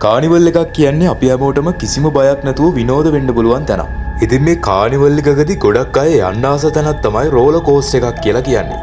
Carnival එකක් කියන්නේ අපි හැමෝටම කිසිම බයක් නැතුව විනෝද වෙන්න පුළුවන් තැනක්. ඉතින් මේ කානිවල් එකකදී ගොඩක් අය යන්න ආස තැනක් තමයි රෝලර් කෝස්ටර් එකක් කියලා කියන්නේ.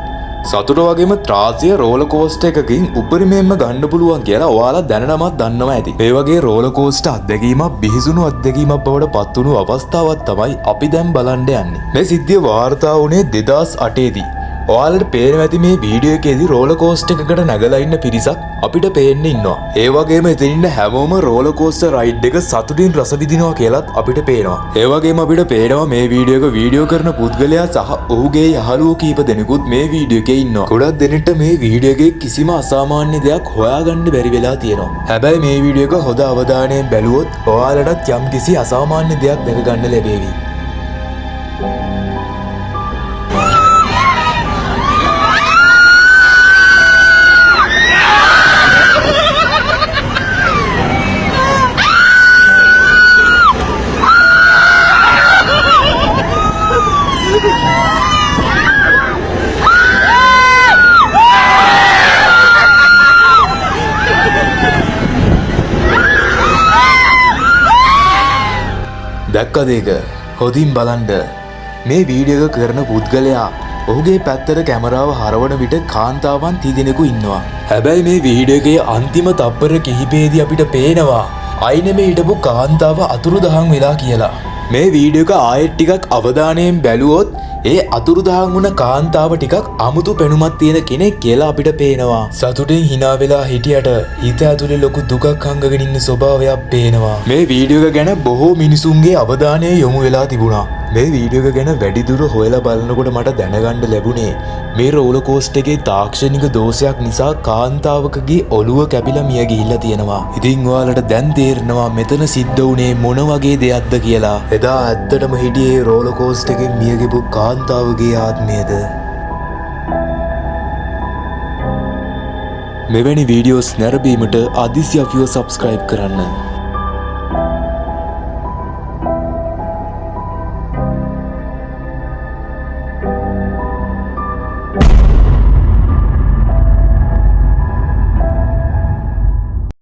සතුට වගේම ත්‍රාසිය රෝලර් කෝස්ටර් එකකින් උපරිමයෙන්ම ගන්න පුළුවන් කියලා ඔයාලා දැනටමත් දන්නවා ඇති. මේ වගේ රෝලර් කෝස්ටර් අත්දැකීමක් බිහිසුණු අත්දැකීමක් බවට පත් වුණු අවස්ථාවක් තමයි අපි දැන් බලන්න යන්නේ. මේ සිද්ධිය වාර්තා වුණේ 2008 දී. ඔයාලට පේනවා ඇති මේ වීඩියෝ එකේදී රෝලර් කෝස්ටර් එකකට නැගලා ඉන්න පිරිසක් අපිට පේන්න ඉන්නවා. ඒ වගේම එතන ඉන්න හැමෝම රෝලර් කෝස්ටර් රයිඩ් එක සතුටින් රස විඳිනවා කියලත් අපිට පේනවා. ඒ වගේම අපිට පේනවා මේ වීඩියෝ එක වීඩියෝ කරන පුද්ගලයා සහ ඔහුගේ යහළුවෝ කීප දෙනෙකුත් මේ වීඩියෝ එකේ ඉන්නවා. ගොඩක් දෙනෙක්ට මේ වීඩියෝ එකේ කිසිම අසාමාන්‍ය දෙයක් හොයාගන්න බැරි වෙලා තියෙනවා. හැබැයි මේ වීඩියෝ එක හොඳ අවධානයෙන් බැලුවොත් ඔයාලටත් යම්කිසි අසාමාන්‍ය දෙයක් දැක ගන්න ලැබේවි. දැක්කද ඒක? හොඳින් බලන්න. මේ වීඩියෝ එක කරන පුද්ගලයා ඔහුගේ පැත්තට කැමරාව හරවන විට කාන්තාවන් තිදෙනෙකු ඉන්නවා. හැබැයි මේ වීඩියෝ එකේ අන්තිම තප්පර කිහිපයේදී අපිට පේනවා අයිනෙම හිටපු කාන්තාව අතුරුදහන් වෙලා කියලා. මේ වීඩියෝ එක ආයෙත් ටිකක් අවධානයෙන් බැලුවොත් ඒ අතුරුදහන් වුණ කාන්තාව ටිකක් අමුතු පෙනුමක් තියෙන කෙනෙක් කියලා අපිට පේනවා. සතුටින් හිනා වෙලා හිටියට හිත ඇතුලේ ලොකු දුකක් හංගගෙන ඉන්න ස්වභාවයක් පේනවා. මේ වීඩියෝ එක ගැන බොහෝ මිනිසුන්ගේ අවධානය යොමු වෙලා තිබුණා. මේ වීඩියෝ එක ගැන වැඩිදුර හොයලා බලනකොට මට දැනගන්න ලැබුණේ මේ රෝලර් කෝස්ටර් එකේ තාක්ෂණික දෝෂයක් නිසා කාන්තාවකගේ ඔළුව කැපිලා මිය ගිහිල්ලා තියෙනවා. ඉතින් ඔයාලට දැන් තේරෙනවා මෙතන සිද්ධ වුණේ මොන වගේ දෙයක්ද කියලා. එදා ඇත්තටම හිටියේ රෝලර් කෝස්ටර් එකෙන් මිය ගියපු කාන්තාවගේ ආත්මයද? මෙවැනි වීඩියෝස් නැරඹීමට අදිසි අපිව සබ්ස්ක්‍රයිබ් කරන්න.